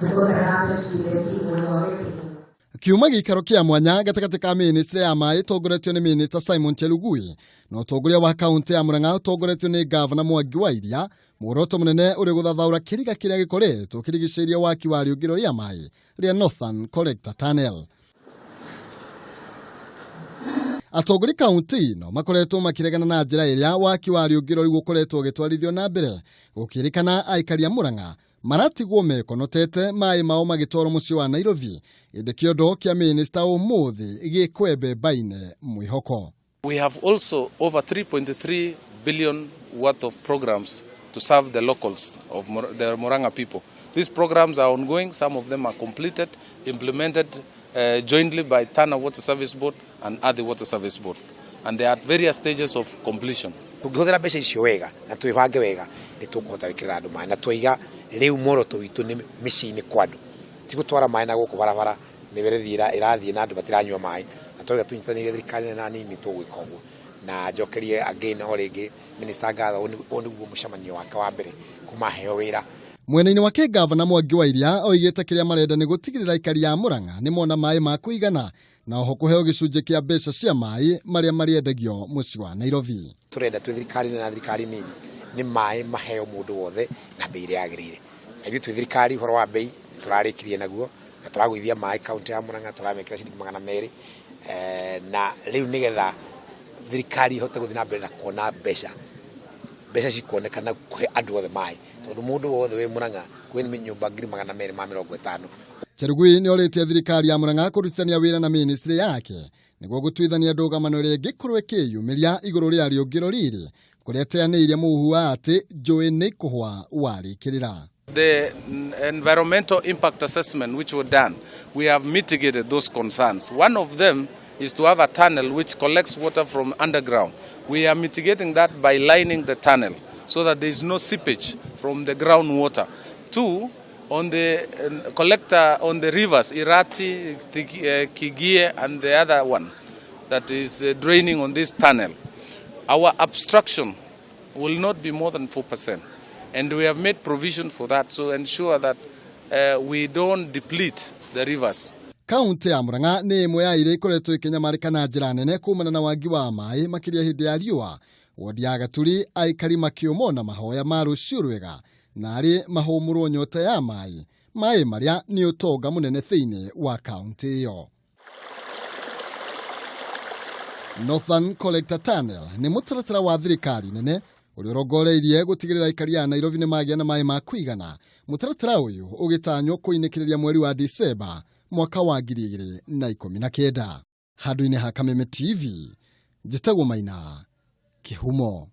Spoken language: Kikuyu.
Because I happen to be the MCA wa Wetini. Kiuma gĩikaro kĩa mwanya gatagatĩ ka ministry ya maĩ ĩtongoretio nĩ Minister Simon Chelugui na ũtongoria wa kaunti ya Murang'a ũtongoretio nĩ Gavana Mwangi wa Iria, muoroto mũnene ũrĩ gũthathaũra kĩriga kĩrĩa gĩkoretwo kĩrigicĩirie waki wa rĩũngĩro rĩa maĩ rĩa Northern Collector Tunnel. Atongoria kaunti ĩno makoretwo makĩregana na njĩra ĩrĩa waki wa rĩũngĩro rĩu ũkoretwo ũgĩtwarithio na mbere, gũkĩrĩkana aikari a Murang'a maratigwo mekonotete maĩ mao magĩtwarwo mũciĩ wa Nairobi, ĩndĩ kĩondo kĩa minista ũmũthĩ gĩkwembe mbaine mwĩhoko. We have also over 3.3 billion worth of programs to serve the locals of the Murang'a people. These programs are ongoing. Some of them are completed, implemented jointly by Tana Water Service Board and Athi Water Service Board. And they are at various stages of completion. Tũngĩhũthĩra mbeca icio wega na twĩbange wega, nĩ tũkũhota gwĩkĩrĩra andũ maĩ, na twaiga rĩu muoroto witũ nĩ mĩciĩ-inĩ kwa andũ, ti gũtwara maĩ na gũkũ barabara mĩberethi ĩrathiĩ na andũ matiranyua maĩ. Na twaiga tũnyitanĩire thirikari na nini tũgwĩka ũguo. Na njokerie again o rĩngĩ minister ngatho, ũyũ nĩguo mũcemanio wake wa mbere kuma heo wĩra. Mwena-inĩ wake, Gavana Mwangi wa Iria oigĩte kĩrĩa marenda nĩ gũtigĩrĩra aikari a Murang'a nĩ mona maĩ ma kũigana, na oho kũheo gĩcunjĩ kĩa mbeca cia maĩ marĩa marĩendagio mũciĩ wa Nairobi. Tũrenda twĩ thirikari na thirikari nini nĩ maĩ maheo mũndũ wothe na bei ĩrĩa yagĩrĩire. Na ithuĩ twĩ thirikari, ũhoro wa bei tũrarĩkirie naguo na tũragũithia maĩ kaunti ya Murang'a, tũramekĩra ciringi 200, na rĩu nĩgetha thirikari ihote gũthiĩ na mbere na kuona mbeca, mbeca cikuonekana kũhe andũ othe maĩ, tondũ mũndũ wothe wĩ Murang'a kwĩ nyũmba 250,000. Chelugui nĩ orĩtie thirikari ya Murang'a kũrutithania wĩra na ministry yake nĩguo gũtuithania ndũgamano ĩrĩa ĩngĩkorwo ĩkĩyumĩria igũrũ rĩa rĩũngĩro rĩrĩ, kũrĩa teanĩirie mũhuhu wa atĩ njũĩ nĩ ikũhwa warĩkĩrĩra. The environmental impact assessment which were done, we have mitigated those concerns. One of them is to have a tunnel which collects water from underground. We are mitigating that by lining the tunnel so that there is no seepage from the groundwater. Two, on the collector on the rivers, Irati, Kigie, and the other one that is draining on this tunnel, our abstraction will not be more than 4%. And we have made provision for that to ensure that we don't deplete the rivers. Kaunti ya Murang'a nĩ ĩmwe ya iria ikoretwo ikĩnyamarĩka na njĩra nene kumana na wagi wa maĩ, makĩria hĩndĩ ya riũa. Wodi ya Gaturi, aikari makĩũmwo na mahoya ma rũciũ rwega na arĩ mahũmũrwo nyota ya maĩ, maĩ marĩa nĩ ũtonga mũnene thĩinĩ wa kaunti ĩyo. Northern Collector Tunnel nĩ mũtaratara wa thirikari nene ũrĩa ũrongoreirie gũtigĩrĩra aikari a Nairobi nĩ magĩa na maĩ ma kũigana. Mũtaratara ũyũ ũgĩtanywo kũinĩkĩrĩria mweri wa Disemba mwaka wa 2019. Handũ-inĩ ha Kameme TV, njĩtagwo Maina Kĩhumo.